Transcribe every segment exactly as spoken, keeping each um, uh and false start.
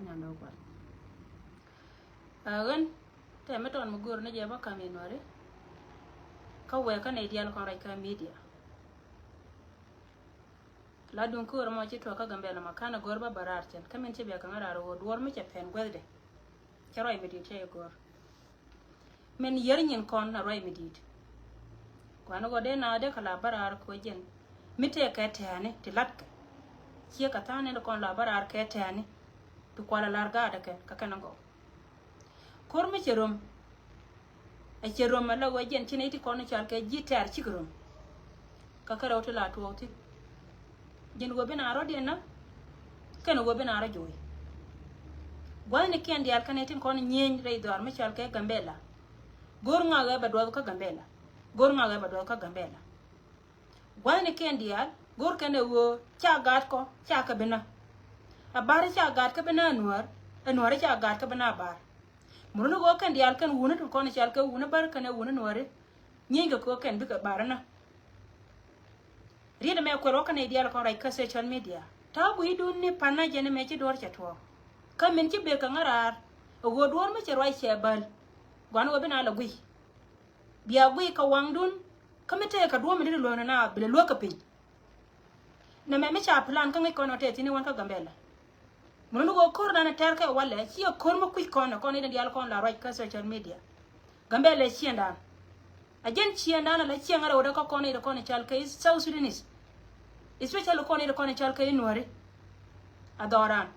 Nyan dɔ̱k kuan. Ɛ ɣän tɛmɛ tɔn mi go̱o̱r ni jɛ bä kam inuɔri. Kä wɛɛkä nɛy diaal kɔn ruac kä media. La duŋ köör mɔ ci tuɔɔk kä Gambɛla ma ka̱n a go̱o̱r bä bä raar cɛn kä min ci bia kaŋ a raar ɣöö duɔ̱ɔ̱r mi cɛ pɛn guäthdɛ. Cɛ ruac mi di̱i̱t cɛ i̱ go̱o̱r. Min yär nyin kɔn a ruac mi di̱i̱t. Kuan ɣöö dee na dee kɛ la bä raar kɛ ɣöö jɛn mi tëë kɛ tɛ̈ɛ̈ni ti la̱tkɛ. Ciɛ kɛ tha̱a̱ŋ ni kɔn la bä raar kɛ tɛ̈ɛ̈ni ti kual a la̱r gaatdä kɛn kä kɛn a gɔw. Ko̱r mi cɛ röm. Ɛ cɛ röm ɛ la ɣöö jɛn ci nɛy ti kɔn i̱ cal kɛ ji̱ tɛ̈r cik röm. Kä kärɛw ti la tuɔɔk thi̱n. Ji̱n ɣöö bi na rɔ̱diɛn na kɛn ɣöö bi na rɔ jo̱o̱c. Gua̱thnikiɛn diaal kä nɛy tin kɔn nyieny rɛy dhɔaar mi cal kɛ Gambɛla. Go̱o̱r ŋa ɣɛ bɛ duɔth kä Gambɛla. Go̱o̱r ŋa ɣɛ bɛ duɔth kä Gambɛla. Gua̱thnikiɛn diaal go̱o̱r kɛn ɛ ɣöö ca gaatkɔ ca kɛ bi na. A ba̱r ca gaatkɔ bi na ɛ nuäär, ɛ nuäär ca gaatkɔ bi na a ba̱r. Muruni ɣöö kɛn diaal kɛn wuni ti kɔn i̱ cal kɛ wuni bär kɛn ɛ wuni nuɔri. Nyieeny kɛ kɛ ɣöö kɛn bikɛ bar inɔ. Riet ɛmɛ kuɛl wä kä nɛy diaal kɔn ruac kä social media. Ta̱a̱ gui̱cdun ni pa̱n na jɛn ɛmɛ ci duɔ̱ɔ̱r cɛ tuɔɔk. Kä min ci ber kɛ ŋäraar ɛ ɣöö duɔ̱ɔ̱r mi cɛ ruac cɛ bäl. Gua̱n ɣöö bi na lɛ gui̱c. Bia guic kɛ waŋdun kä mi tëëkɛ duɔ̱ɔ̱p mi dee luäk ni na bi lɛ luäk kɛ piny. Nɛmɛ mi ca plan kä ŋäc kɔn ɔ tɛth thi̱n i̱ wän kä Gambɛla. Mun ni ɣöö ko̱r dan tɛr kɛ walɛ ciɛ ko̱r mi kui̱c kɔn ɛ kɔn i̱ diaal kɔn la ruac kä social media. Gambɛla ciëŋdan. A jɛn ciëŋdan ala ciëŋ a rɛwdɛ kä kɔn i̱ kɔn i̱ cal kɛ i̱ South Sudanese. Especially kɔn i̱ kɔn i̱ cal kɛ i̱ nuäri. A dhɔran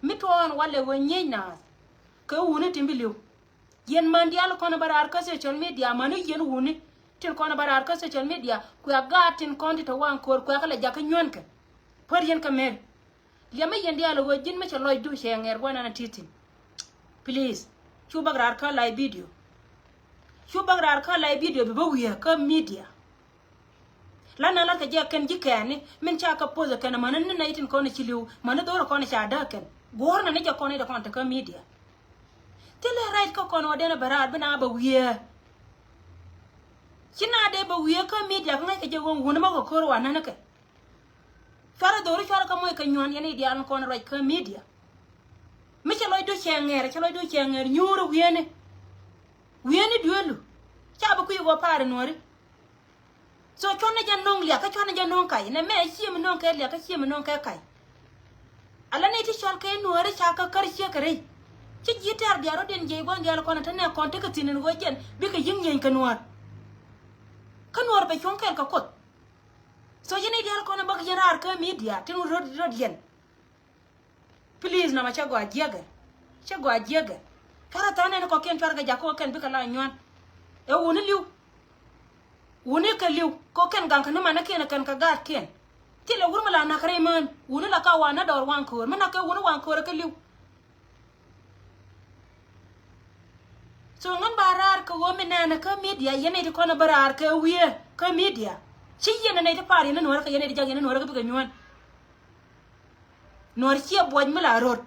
mi tuɔɔn walɛ ɣöö nyiec naath kɛ wuni ti mi li̱w. Yɛn man diaal kɔn bä raar kä social media, man i̱ yɛn wuni tin kɔn bä raar kä social media, kuɛ gaat tin kɔn ti te waŋ ko̱r kuɛ kä lɛ jakä nyuɔ̱nkɛ. Pär yɛn kä mer. Liɛmä yɛn diaal ɣöö ji̱n mi cɛ lɔcdu cɛ ŋɛr guanan a ti̱ti̱n. Please cu bäk raar kä live video. Cu bäk raar kä live video bi bä wiee kä media. Lan na lat kɛ jɛ kɛn ji̱ kɛɛni min ca kɛ poth kɛn amäni ni nɛy tin kɔn ci li̱w mäni dho̱r kɔn ca däk kɛn. Guɔ̱r na ni jɛ kɔn i̱ dɛ kɔn te kä media. Thilɛ right kä kɔn wä den a bɛ raar bi na bɛ wiee. Ci na dee bɛ wiee kä media kä ŋäc kɛ jɛ ɣöö wuni mɔ kɛ ko̱r wa nani kɛ. Cuarɛ dho̱ri cuarɛ kä moc kɛ nyuan yɛn i̱ diaal kɔn ruac kä media. Mi cɛ lɔcdu cɛ ŋɛr, cɛ lɔcdu cɛ ŋɛr nyuurä wieni. Wieni duelu ca bi kui̱ wä paari nuɔri. So cuɔn ni jɛ no̱ŋ liak kä cuɔn ni jɛ no̱ŋ kac nɛ mɛ cie mi no̱ŋ kɛ liak kä cie mi no̱ŋ kɛ kac. Ala ni ti cɔl kɛ nuɔri ca kä kär ciek kɛ rɛy. Ci ji̱ tɛ̈r diaal rɔ̱diɛn jiɛc gua̱n diaal kɔn te nɛ kɔn tekɛ thi̱n in ɣöö jɛn bikɛ yi̱ŋ nyieny kɛ nuɔr. Kä nuɔr bɛ cuɔ̱ŋ kɛɛl kɛ Kuoth. So yɛn i̱ diaal kɔn bäk yɛn raar kä media tin rɔ̱diɛn. Please nɔmɔ cä gɔaa jiäkɛ. Cä gɔaa jiäkɛ. Cuarɛ tha̱a̱n ɛn kɔkiɛn cuarɛ kɛ jakä kɛn bikɛ la nyuan. Ɛ wuni li̱w. Wuni kɛ li̱w kɛ kɛn gaŋ kɛ ni manä kiɛn kɛn kɛ gaat kiɛn. Thilɛ wur mi la nak rɛy mään wuni la ka wa na dɔɔr waŋ köör mi nak kɛ wuni waŋ köör kɛ li̱w. So ŋän ba raar kɛ ɣöö mi nɛɛnɛ kä media yɛn nɛy ti kɔn a bä raar kɛ wiee kä media. Ci yɛn nɛy ti pa̱a̱r yɛn ni nuɔ̱ɔ̱rä kɛ yɛn nɛy ti jak yɛn ni nuɔ̱ɔ̱rä kɛ bikɛ nyuään. Nuɔ̱ɔ̱r ciɛ buɔc mi la röt.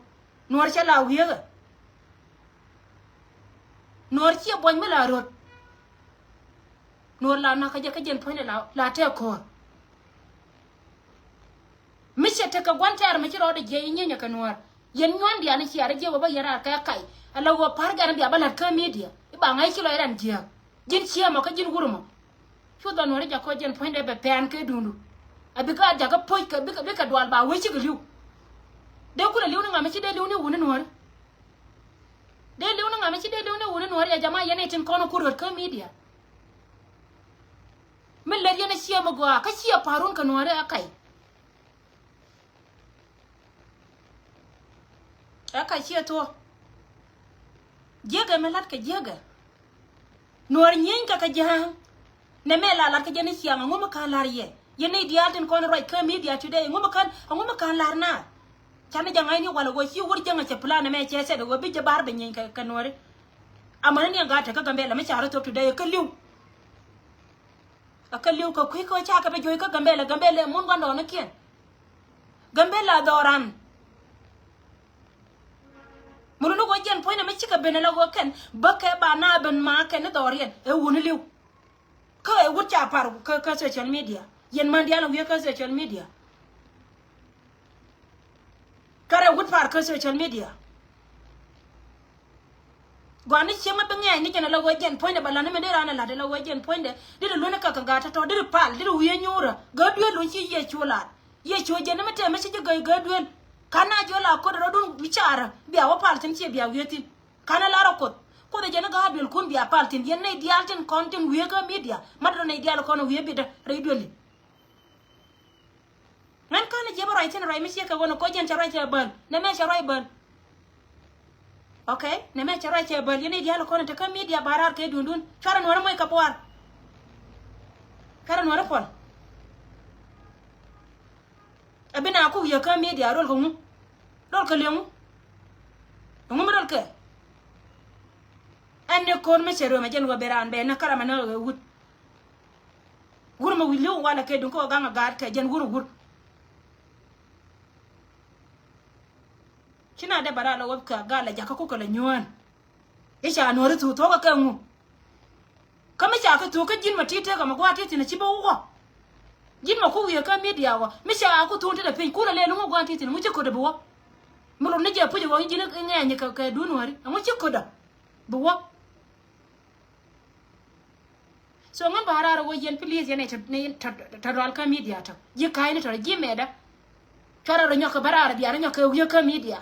Nuɔ̱ɔ̱r cɛ la wiee kɛ. Nuɔ̱ɔ̱r ciɛ buɔc mi la röt. Nuɔ̱ɔ̱r la nakä jɛ kä jɛn puɔ̱nydɛ la, la tɛk ko̱r. Mi cɛ tekɛ gua̱n tɛɛr mi ci rɔɔdɛ jiɛc i̱ nyieny ɛ kɛ nuäär. Yɛn nyuan diaal i̱ ciaar i̱ jiɛk wä bä yɛn raar kɛ kac. Ala wä pa̱r gɛn bia bä la̱t kä media i̱ ba ŋa̱c ci lɔc rɛn jiääk. Ji̱n ciɛ mɔ kä ji̱n wur mɔ. Cu dhɔn nuäär i̱ jakä jɛn puɔ̱nydɛ bɛ pɛn kɛ duundu. A bikɛ a jakä puɔ̱c kɛ bikɛ, bikɛ dual ba wee cikɛ li̱w. Dee kulɛ li̱w ni ŋa̱m i̱ ci dee li̱w ni wuni nuäär. Dee li̱w ni ŋa̱m i̱ ci dee li̱w ni wuni nuäär ya jama yɛn i̱ tin kɔn i̱ ku röt kä media. Mi lät yɛn a ciɛ mi gɔaa kä ciɛ pa̱run kɛ nuɔ̱ɔ̱ri a kac. A kac ciɛ thuɔ̱k. Jiäkɛ mi la̱t kɛ jiäkɛ. Nuɔ̱ɔ̱r nyieeny kɛ kɛ ja̱a̱ŋ. Nɛ mɛ la la̱t kɛ jɛ ni ciaŋ aŋu mi ka̱n la̱r yɛ. Yɛn ni diaal tin kɔn ruac kä media today aŋu mi ka̱n, aŋu mi ka̱n la̱r naar. Canɛ jɛ ŋa̱cni walɛ ɣöö ci wur jäŋ a cɛ plan ɛmɛ cɛ sɛt ɣöö bi jɛ bar bɛ nyieeny kɛ, kɛ nuɔ̱ɔ̱ri. Amäni ni ɛn gaat te kä Gambɛla mi ca rɔ thop today kä li̱w. A kä li̱w kɛ kui̱ kä ca kɛ bɛ juɔ̱c kä Gambɛla, Gambɛla mun gua̱ndɔɔŋnikiɛn. Gambɛla dhɔran. Mun ni ɣöö jɛn puɔ̱ny na mi cikɛ ben ala ɣöö kɛn bä kɛ ba na ben ma kɛn ni dhɔriɛn ɛ wuni li̱w. Kä ɛ wut ca par kä, kä social media. Yɛn man diaal wiee kä social media. Cuarɛ wut par kä social media. Gɔaa ni cieŋ mi bi ŋɛɛc ni jɛn ala ɣöö jɛn puɔ̱nydɛ bɛ la̱t ni mi dee raan ɛ la̱t ala ɣöö jɛn puɔ̱nydɛ. Deri luɔ̱n kä kɛ gaat tɔ̱tɔ̱, deri pal, deri wiee nyuurä. Gääduël luɔ̱n ci Yecu la̱t. Yecu jɛn ni mi tɛm mi ci ji̱ gäi gääduël. Ka̱n na jiɔ la ko̱t rɔ̱dun bi carä bia wä pal thi̱n, ciɛ bia wiee thi̱n. Ka̱n a lar ɔ Kuoth. Kuoth ɛ jɛn ni gääduëlkun bia pal thi̱n. Yɛn nɛy diaal tin kɔn tin wiee kä media, mat rɔ nɛy diaal kɔn wiee bitdä rɛy duëli. Ŋän känɛ jiɛp ruac thi̱n ruac mi ciek kɛ ɣöö ni kɔ jɛn cɛ ruac cɛ bäl. Nɛmɛ cɛ ruac bäl. Okay? Nɛmɛ cɛ ruac cɛ bäl. Yɛn i̱ diaal kɔn te kä media ba raar kɛ duundun. Cuarɛ nuɔ̱ɔ̱ri moc kɛ buar. Cuarɛ nuɔ̱ɔ̱ri puɔl. Ɛ bi na kuk yɛ kä media rol kɛ ŋu? Rol kɛ liŋ ŋu? Ɛŋu mi rol kɛ? Ɛn ni ko̱r mi cɛ röm ɛ jɛn wä ben raan bɛ ni kärɛ mɛ ni ɣä wut. Wur mɛ wi̱i̱ li̱w walɛ kɛ duŋ kä ɣä gaŋ a gaat kɛ jɛn wur wur. Ci na dee bɛ raa lɛ wä kɛ gaa lɛ jakä kukɛ lɛ nyuään. I̱ ca nuɔ̱ɔ̱ri thuuk thuɔ̱kä kɛ ŋu? Kä mi ca kɛ thuuk kä ji̱n mɛ ti̱i̱ tëkä mɛ gua̱a̱ ti̱i̱ thi̱n ci bä wä. Ji̱n mɛ ku wiee kä media wä mi ca ku thuuk tetdɛ piny kulɛ lɛ luŋ wä gua̱a̱ ti̱i̱ thi̱n ŋu ci kötdä bi wä? Mi rot ni jɛ puc wä ji̱n i̱ ŋɛɛny kɛ kɛ duun nuɔ̱ɔ̱ri ŋu ci kötdä bi wä? So ŋän ba raar ɛ ɣöö yɛn please yɛn ɛ tɔ, ni tɔ, tɔ, tɔ dual kä media tɔ. Ji̱ ka̱a̱cni tɔ ji̱ mɛtdä. Cuarɛ rɔ nyɔk kɛ ba raar ɛ bia rɔ nyɔk kɛ wiee kä media.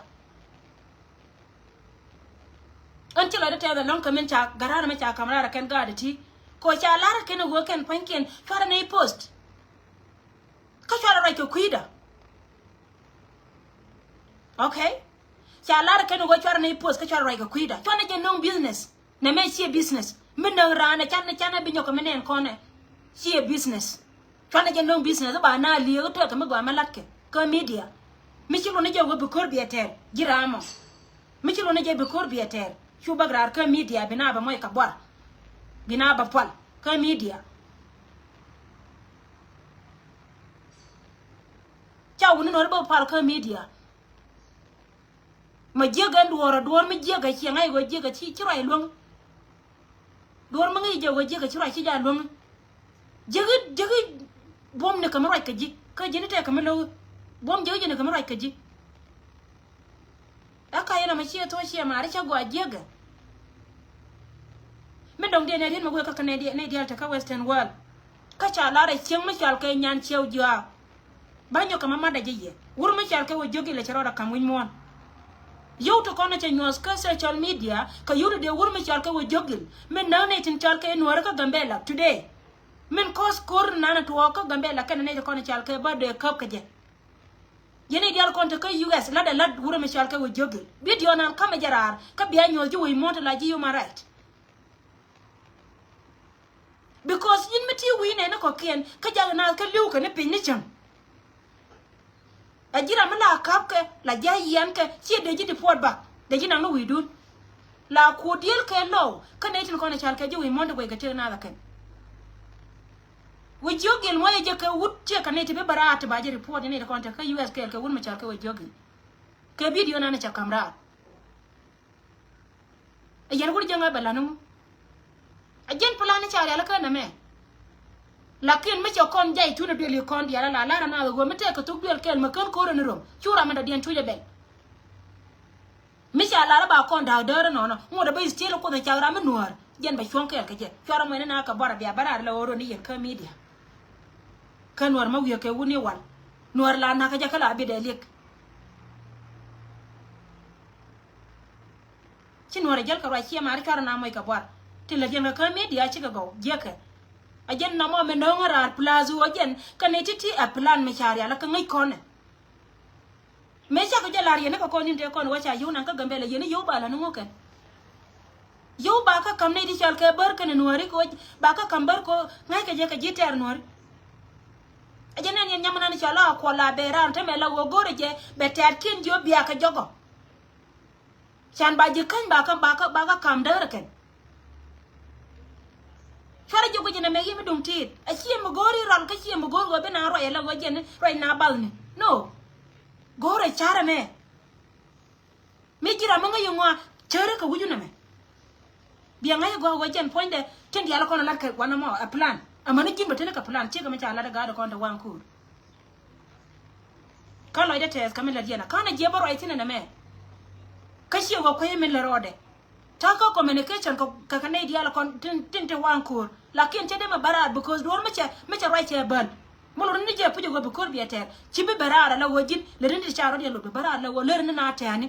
Ɣän ci lɔcdä tɛth ɛlɔ̱ŋ kɛ min ca gat raar ɛmɛ ca ka̱m raar ɛ kɛn gaat ɛ ti. Kɛ ɣöö ca lar ɛ kɛn ɛ ɣöö kɛn pua̱nykiɛn cuarɛ nɛy post. Kä cuarɛ ruac kɛ kui̱dä. Okay? Ca lar ɛ kɛn ɛ ɣöö cuarɛ nɛy post kä cuarɛ ruac kɛ kui̱dä. Cuarɛ jɛ nöŋ business. Nɛmɛ ciɛ business. Mi näk raan ɛ canɛ, canɛ bi nyɔk kɛ mi nɛn kɔnɛ. Ciɛ business. Cuanɛ jɛ nöŋ business i̱ ba na liek i̱ tëëk kɛ mi gɔaa mi la̱tkɛ kä media. Mi ci luɔ̱n i̱ jɛ wä bi ko̱r biɛ tɛɛr ji̱ raamɔ. Mi ci luɔ̱n i̱ jɛ bi ko̱r biɛ tɛɛr cu bäk raar kä media bi na bɛ mɔc kɛ buar. Bi na bɛ pual kä media. Ca wuni nuɔ̱ɔ̱ri bä pual kä media. Ma jiäk ɛn duɔ̱ɔ̱r ɛ duɔ̱ɔ̱r mi jiäk ɛ ciɛ ŋa̱c ɣöö jiäk ɛ ci, ci ruac luäŋ. Duɔ̱ɔ̱r mi ŋäc jɛ ɣöö jiäk ɛ ci ruac ci jaa luäŋ. Jiäk i̱, jiäk i̱ buɔ̱m ni kɛ mi ruac kɛ ji̱. Kä ji̱n i̱ tɛk kɛ mi lo̱k i̱ buɔ̱m jiäk i̱ ji̱n ni kɛ mi ruac kɛ ji̱. Ɛ ka yɛn ɛmɛ ciɛ thuɔ̱k ciɛ maari cä gɔaa jiäk ɛ. Mi dɔ̱ŋ diɛn ɛ riet mi wëë kä kɛ nɛy diaal, nɛy diaal te kä Western world. Kä ca lar ɛ cieŋ mi cɔal kɛ nyan ciɛw jiɔak. Ba nyɔk kɛ ma matdɛ jɛ yɛ. Wur mi cɔal kɛ wä jiök ilɛ cɛ rɔɔdɛ ka̱m wi̱c muɔ̱ɔ̱n. Yio̱w ti kɔn ɛ cɛ nyuɔ̱th kä social media kɛ yio̱w ti dee wur mi cɔal kɛ wä jiök il. Min näk nɛy tin cɔal kɛ nuääri kä Gambela today. Min kɔs ko̱r nan tuɔɔk kä Gambela kɛnɛ nɛy ti kɔn ɛ cɔal kɛ bä dee käp kɛ jɛ. Yɛn i̱ diaal kɔn te kä U S latdɛ lat wur mi cɔal kɛ wä jiök il. Bidio nan ka̱mɛ jɛ raar kä bia nyuɔ̱th ji̱ wec muɔ̱ɔ̱n ti la ji̱ human right. Because yin mi ti wi̱i̱ nɛn ni kɔ̱kiɛn kä jak naath kä li̱w kɛ ni piny ni cäŋ. Ɛ ji̱ ram mi la ka̱pkɛ la ji̱ a yiɛnkɛ ciɛ dee ji̱ deport back dee ji̱ naŋ ni wi̱i̱dun. La kuɔt diël kɛ lɔw kä nɛy tin kɔn ɛ cal kɛ ji̱ wi̱i̱ muɔ̱n ti guɛc kɛ tëk naath ɛ kɛn. Wi̱i̱ jiök gil muɔ̱c ɛ jɛ kɛ wut ciɛ kɛ nɛy ti bi bä raar ti ba ji̱ report ni nɛy ti kɔn te kä U S kɛɛl kɛ wut mi cal kɛ wi̱i̱ jiök gil. Kɛ bidio nan ɛ cɛ ka̱m raar. Ɛ yɛn wur jiäŋä bɛ la̱t ni ŋu? Ɛ jɛn plan ni ca rial kä nɛmɛ. Lakin mi cɛ kɔn jay cunɛ duel yi kɔn diaal ala lar ana ɣöö mi tɛk kɛ thuk duel kɛl mɛ kän ko̱rä ni rom. Cu ram mi dɔ̱diɛn cuc ɛ bɛl. Mi ca lar ba kɔn da̱a̱k däär inɔnɔ ŋot ɛ bä still kuoth ɛ cak ram mi nuäär. Jɛn bɛ cuɔ̱ŋ kɛɛl kɛ jɛ cuarɛ muɛn ina kɛ bɔr ɛ bia bä raar lɛ ɣöö ron ni yɛn kä media. Kä nuäär ma wiee kɛ wun i̱ wal nuäär la na̱k kä jɛ kä la bi dee liek. Ci nuɔ̱ɔ̱r ɛ jäl kɛ ruac ciɛ maari cuarɛ na moc kɛ buar. Tin lät yɛn kɛ kä media cikɛ gɔw jiäkɛ. A jɛn nɔmɔ mi no̱o̱ŋ raar plus ɣöö jɛn kɛ ni ti̱ti̱ ɛ plan mi ca rial kä ŋäc kɔnɛ. Mëë cakɔ jɛ la̱r yɛn ni kɛ kɔn in tëë kɔn wä ca yio̱w naŋ kä Gambɛla yɛn ni yio̱w ba lä ni ŋukä. Yio̱w ba kä ka̱m nɛy ti cɔal kɛ bär kɛnɛ nuääri kɛ wä ba kä ka̱m bär kɛ wä ŋa̱ckɛ jɛ kɛ ji̱ tɛɛr nuääri. A jɛ nɛn yɛn nyam nan cɔal a kuɔl a bɛ raar tämɛ la ɣöö go̱rɛ jɛ bɛ tɛɛr kiɛn jiö bia kɛ jɔkɔ. Can ba ji̱ käny ba kä, ba kä, ba kä ka̱m däärä kɛn. Cuarɛ ji̱ guic ɛn ɛmɛ i̱ mi duŋ ti̱i̱t. A ciɛ mi go̱o̱r i̱ rɔl kä ciɛ mi go̱o̱r ɣöö bi na ruac ɛlɛ ɣöö jiɛn ruac na bathni. No. Go̱o̱r ɛ ca̱r ɛmɛ. Mi ji̱ ram mi ŋäc i̱ ŋɔa cärä kɛ wi̱cun ɛmɛ. Bia ŋa̱c i̱ gɔaa ɣöö jɛn puɔ̱nydɛ tin diaal kɔn ɛ la̱t kɛ wanɛ mɔ ɛ plan. Amäni ji̱n bä teni kɛ plan ciek ɛmɛ ca la̱t ɛ gaat ɛ kɔn te waŋ kuur. Kä lɔcdä tɛɛth kä mi lät yɛn a ka̱n a jiɛ bä ruac thi̱n ɛn ɛmɛ. Kä ciɛ wä kuec min lät rɔɔdɛ. Ta̱a̱ kä communication kɛ, kɛ, kɛ nɛy diaal kɔn tin, tin te waŋ ko̱o̱r. Lakin cɛ dee mɛ bɛ raar because duɔ̱ɔ̱r mi cɛ, mi cɛ ruac cɛ bäl. Mi lor ni jɛ puc ɛ ɣöö bi ko̱o̱r biɛ tɛɛr. Ci bi bɛ raar ala ɣöö ji̱n lät ni ti ca rɔ̱diɛn lot bi bɛ raar ala ɣöö lär ni na tɛɛni.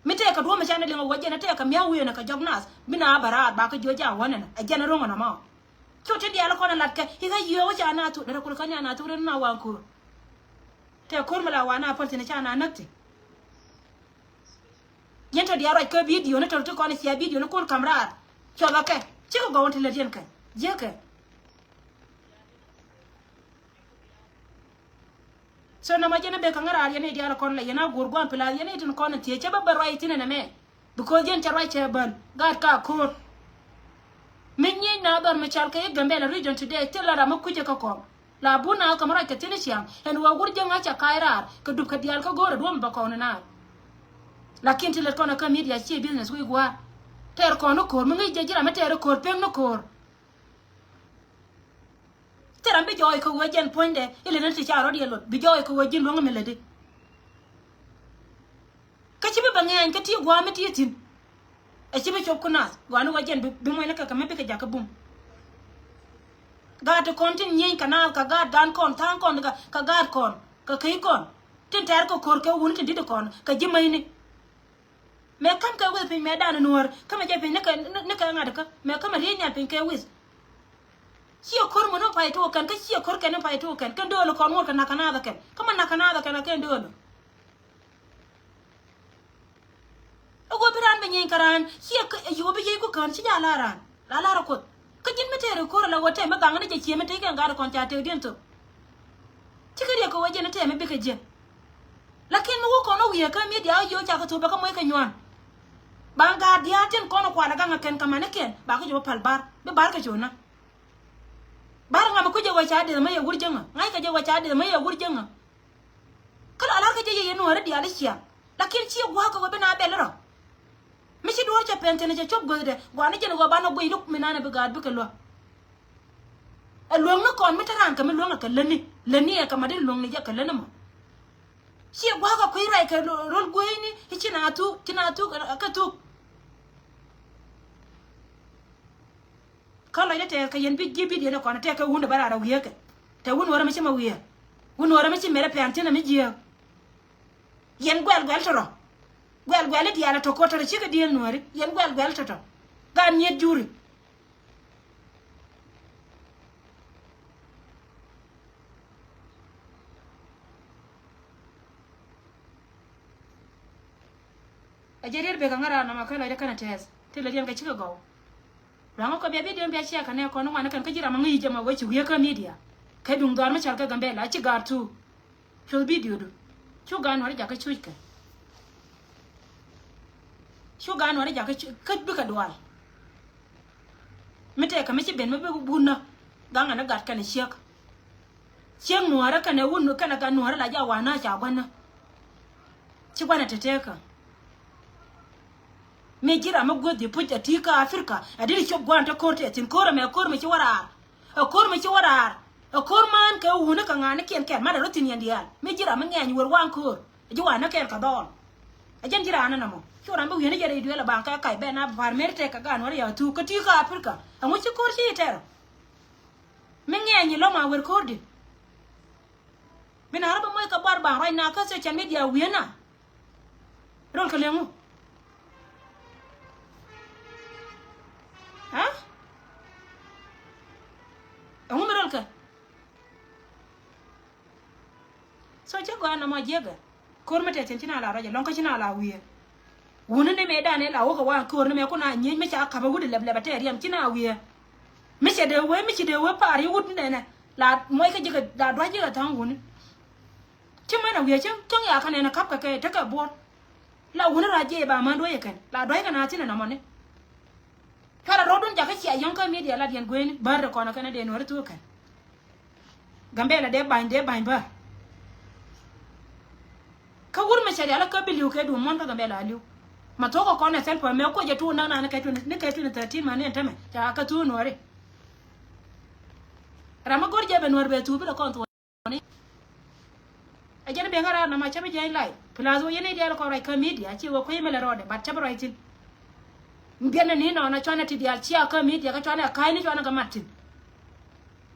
Mi tɛɛkɛ duɔ̱ɔ̱p mi ca ni liŋ ɛ wä jɛn ɛ tɛɛkɛ mia̱ wi̱i̱ ɛn ɛ kɛ jɔk naath bi na bɛ raar ba kä jiɔ ja wänɛ nɛ ɛ jɛn ɛ ro̱ŋ ɛn ɔmɔ. Cu ti diaal kɔn ɛ lat kɛ i̱ kä yiëë wä ca na thuk derɛ kul kä ni a na thuk derɛ na waŋ ko̱o̱r. Tɛɛ ko̱o̱r mi la wa na päl thi̱n ɛ ca na näk thi̱n. Yɛn tɔ diaal ruac kä bidio ni tɔ ti kɔn cia bidio ni kun kam raar. Cuɔth akɛ cikɛ gɔwän ti lät yɛn kɛ jiäkɛ. So nɔmɔ jɛn a bek kä ŋäraar yɛn i̱ diaal kɔn la yɛn a guur gua̱a̱m pilath yɛn i̱ tin kɔn in thiec cɛ bä bä ruac ithin ɛn ɛmɛ. Because yɛn cɛ ruac cɛ bän gaat ka ko̱o̱r. Mi nyiec na dhɔr mi cal kɛ i̱ Gambela region today thil la ram mi kucä kä kɔn. La bun na kɛ mi ruac kɛ thi̱n i̱ ciaŋ ɛn wä wur jäŋ a ca ka̱a̱c raar kɛ dup kɛ diaal kä go̱o̱r ɛ duɔ̱m bä kɔn in naar. Lakin ti lät kɔn ɛ kä media ci business wi̱i̱ gua̱a̱r. Tɛɛr kɔn ni ko̱o̱r mi ŋi̱i̱c jɛ ji̱ ram mi tɛɛr ko̱o̱r pek ni ko̱o̱r. Thil ram bi jɔɔc kɛ wee jɛn puɔ̱nydɛ ilɛ ni ti ca rɔ̱diɛn lot bi jɔɔc kɛ wee ji̱n luäŋ mi lätdi. Kä ci bi bɛ ŋɛɛny kä ti gua̱a̱ mi ti thi̱n. Ɛ ci bi cop ku naath gua̱a̱ ni wee jɛn bi, bi muɔ̱ny ni kɛ kɛ mi bikɛ jakä bum. Gaat ti kɔn tin nyieny kɛ naath kɛ gaat gan kɔn tha̱a̱ŋ kɔn kɛ, kɛ gaat kɔn kɛ key kɔn tin tɛɛr kɛ ko̱r kɛ wun tin di̱t kɔn kɛ ji̱ mäcni. Mɛ ka̱m kɛ wi̱th piny mɛ danɛ nuɔ̱ɔ̱r kä mɛ jɛ piny ni kɛ, ni kɛ ŋa̱t kä mɛ kä mɛ riey nhial piny kɛ wi̱th. Ciɛ ko̱r mɛ ni pay tuɔɔk kɛn kä ciɛ ko̱r kɛn ni pay tuɔɔk kɛn kɛn dööl kɔn ŋuɔ̱t kɛ na̱k kɛ naath kɛn kä mɛ na̱k kɛ naath kɛn a kɛn dööl. Ɛ wä bi raan bɛ nyieeny kä raan ciɛ yio̱w bi yiey ku kään ci jaa la̱r raan. La lar a Kuoth. Kä ji̱n mi tëë ri ko̱r ala ɣöö tɛmɛ gaŋ ni jɛ ciëë mi tëë kɛn gaat kɔn ca tëëk diɛn thok. Cikɛ riɛk kɛ ɣöö jɛn tɛmɛ bikɛ jiɛn. Lakin mi wä kɔn ɔ wiee kä media ɔ yio̱w cakɛ thok bɛ kä moc kɛ nyuan. Ba gaat diaal tin kɔn ɔ kual a gaŋ a kɛn kɛ manikiɛn ba kä jɛ wä pal bar bi bar kɛ cona. Bar ŋa mi kucɛ wä ca dieth mä yɛ wur jäŋä ŋa̱ckɛ jɛ wä ca dieth mä yɛ wur jäŋä. Kä la lar kä jɛ yɛ yɛ nuɔ̱ɔ̱ri diaal i̱ ciaŋ. Lakin ciɛ gua̱a̱k kɛ wä bi na bɛl rɔ. Mi ci duɔ̱ɔ̱r cɛ pɛn thi̱n cɛ cop guäthdɛ gua̱a̱ni jɛn ɣöö banɛ guic ni mi nanɛ bi gaat bikɛ luäk. Ɛ luäŋni kɔn mi te raan kɛ mi luäŋɛ kɛ lätni lätni ɛ kɛ ma di luäŋni jɛ kɛ lätni mɔ. Ciɛ gua̱a̱k ɛ kui̱ ruac kɛ rol gueecni i̱ ci na thuk ci na thuk ɛ kɛ thuk. Kä lɔcdä tɛɛth kɛ yɛn bi ji̱ bidiɛn ɛ kɔn tɛɛth kɛ wundɛ bä raar ɛ wiee kɛ tɛ wun wärä mi ci mɛ wiee. Wun wärä mi ci mɛrɛ pɛn thi̱n ɛ mi jiääk. Yɛn guɛl guɛl tɔ̱tɔ̱. Guɛl guɛl i̱ diaal ɛ tɔ̱ ko̱tɔ̱ tɔ̱ cikɛ dieel nuääri yɛn guɛl guɛl tɔ̱tɔ̱. Gaat nyiet juri. A jɛ riet bek a ŋära nɔmɔ kɛ lɔcdä kɛnɛ tɛɛth ti lɛ diɛn kɛ cikɛ gɔw. Luaŋä kɔ bia bidion bia cia kɛ nɛ kɔn ŋuan kɛn kä ji̱ ram a ŋäc jɛ ma wee ci wiee kä media. Kɛ duŋ dhɔr mi cɔal kɛ Gambela ci gaar thuk. Cuth bidio du. Cu gaar nuɔri jakä cuc kɛ. Cu gaar nuɔri jakä cuc kä bikɛ dual. Mi tɛkɛ mi ci ben mi bi bunä. Gaŋɛ ni gat kɛn ciek. Ciek nuɔrä kɛnɛ wun kɛnɛ gat nuɔrä la ja wanä ca guanä. Ci guanɛ tɛtɛkä. Mi ji̱ ram mi guäth di puc a ti kä Africa a diri cop guan te ko̱r tɛ thin ko̱r ɛmɛ ko̱r mi ci wä raar. Ɛ ko̱r mi ci wä raar. Ɛ ko̱r man kɛ wuni kɛ ŋa̱ni kiɛn kɛn mat a rɔ thin yɛn diaal mi ji̱ ram mi ŋɛny wër waŋ ko̱r. Ɛ ji̱ wanä kɛn kɛ dhɔɔl. Ɛ jɛn ji̱ ran ni nɔmɔ cu ram bi wieni jɛ rɛy duel ɛ baŋ kɛ kac bɛ na par mer tɛk kɛ gan wä ri ya thuk kä ti kä Africa. Ɛŋu ci ko̱r ci tɛr. Mi ŋɛny ilɔm a wer ko̱r di. Mi na rɔ bä moc kɛ buar baŋ ruac na kä social media wi̱i̱ na. Rol kɛ leŋu. Ha? Ɛŋu mi rol kɛ? So cä gɔaa nɔmɔ jiäkɛ. Ko̱r mi tɛth cin ci na la ruac ɛlɔ̱ŋ kä ci na la wiee. Wuni ni mëë danɛ la wä kɛ wa köör ni mëë kun a nyiec mi ca ka̱pä wut ilɛp lɛp a tɛɛr yɛm ci na wiee. Mi cɛ dee wee mi ci dee wee pa̱a̱r yi wut ni nɛnɛ la muɔc kä ji̱ kɛ la dua̱c ji̱ kɛ tha̱a̱ŋ wuni. Ci mën a wiee cäŋ cäŋ ya kä nɛnɛ ka̱p kɛ kɛ tekɛ buɔ̱r. La wuni ra̱c jiɛ ba män duɔ̱c ɛ kɛn la dua̱c kɛ na thin ɛ nɔmɔ ni. Cuarɛ rɔɔdun jakä cia yɔ̱ŋ kä media lat yɛn gueyni bär rɛ kɔn kɛn dee nuɔri thuk kɛn. Gambela dee bany dee bany bär. Kä wur mɛ cɛ rial kä bi li̱w kɛ duum muɔ̱n kä Gambela a li̱w. Ma thuɔ̱k kɛ kɔn ɛ thɛl pɔ mɛ kuɔ jɛ tuun näk na ni kɛ twenty ni kɛ twenty thirteen ma ni ɛn tämɛ ca kä thuk nuɔri. Ram mi go̱r jɛ bɛ nuɔri bɛ thuk bi lɛ kɔn thuɔ̱k. Ɛ jɛn ben ŋa̱ raar nɔmɔ cä bi jiɛc lay. Plus wä yɛn i̱ diaal kɔn ruac kä media ci wä kui̱ mi lɛ rɔɔdɛ, but cä bi ruac thi̱n. Biɛn ni nɔnɔ cuanɛ ti diaal cia kä media kä cuanɛ ka̱a̱cni cuanɛ kɛ mat thi̱n.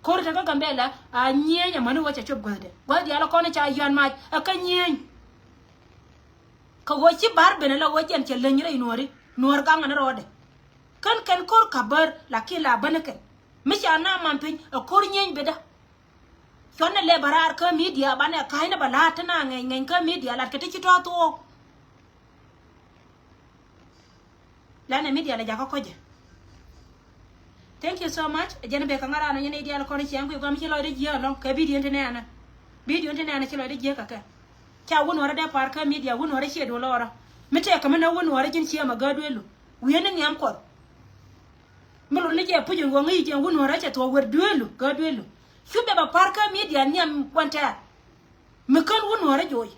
Ko̱r te kä Gambɛla a nyieny amäni wä cɛ cop guäthdɛ. Guäth diaal kɔn ca yɔ̱a̱n mac ɛ kä nyieny. Kɛ ɣöö ci ba̱r ben ala ɣöö jɛn cɛ leny rɛy nuɔ̱ɔ̱ri, nuɔ̱ɔ̱r gaŋ ɛn rɔɔdɛ. Kän kɛn ko̱r ka̱bär, lakin la bäni kɛn. Mi ca na man piny ɛ ko̱r nyieny bedä. Cuɔ̱n ni lɛ bä raar kä media banɛ ka̱cnɛ bä la̱a̱t ti na ŋɛny ŋɛny kä media lat kɛ ti ci tɔ̱ thuɔɔk. Lanɛ media lɛ jakä kɔcɛ. Thank you so much. Jɛn bek kä ŋa̱ran ɔ nyɛn i̱ diaal kɔn ciɛŋ kui̱ guam ci lɔcdä jiääk ɛlɔ̱ŋ kɛ video ti nɛɛnä. Video ti nɛɛnä ci lɔcdä jiääk kɛ kɛ. Ca wun wärä dee pa̱a̱r kä media wun wärä ciɛ duɔl ɔrä. Mi tɛk kɛ mi nä wun wärä ji̱n ciɛ mɛ gääk duëëlu. Wi̱i̱ni nhiam kuɔth. Mi lot ni jɛ puc in wä ŋi̱i̱c jɛ wun wärä cɛ thuɔ̱k wër duëëlu gääk duëëlu. Cu bɛ bɛ pa̱a̱r kä media nhiam kuan tɛɛr. Mi kän wun wärä joc.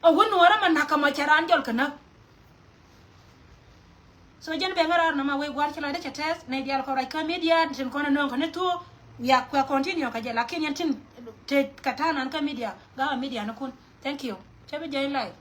A wun wärä ma na̱k kä ma cɛ raan jɔl kä näk. So jɛn bɛ ŋä raar nɔma wee gua̱r ci lɔcdä cɛ tɛth nɛy diaal kɔn ruac kä media tin kɔn a nööŋ kä ni thuɔ̱k. Wiak kuɛ continue kä jɛ lakin yɛn tin te kä ta̱a̱ nan kä media ga̱a̱ media ni kun. Thank you. Cɛ bi jɛ in live.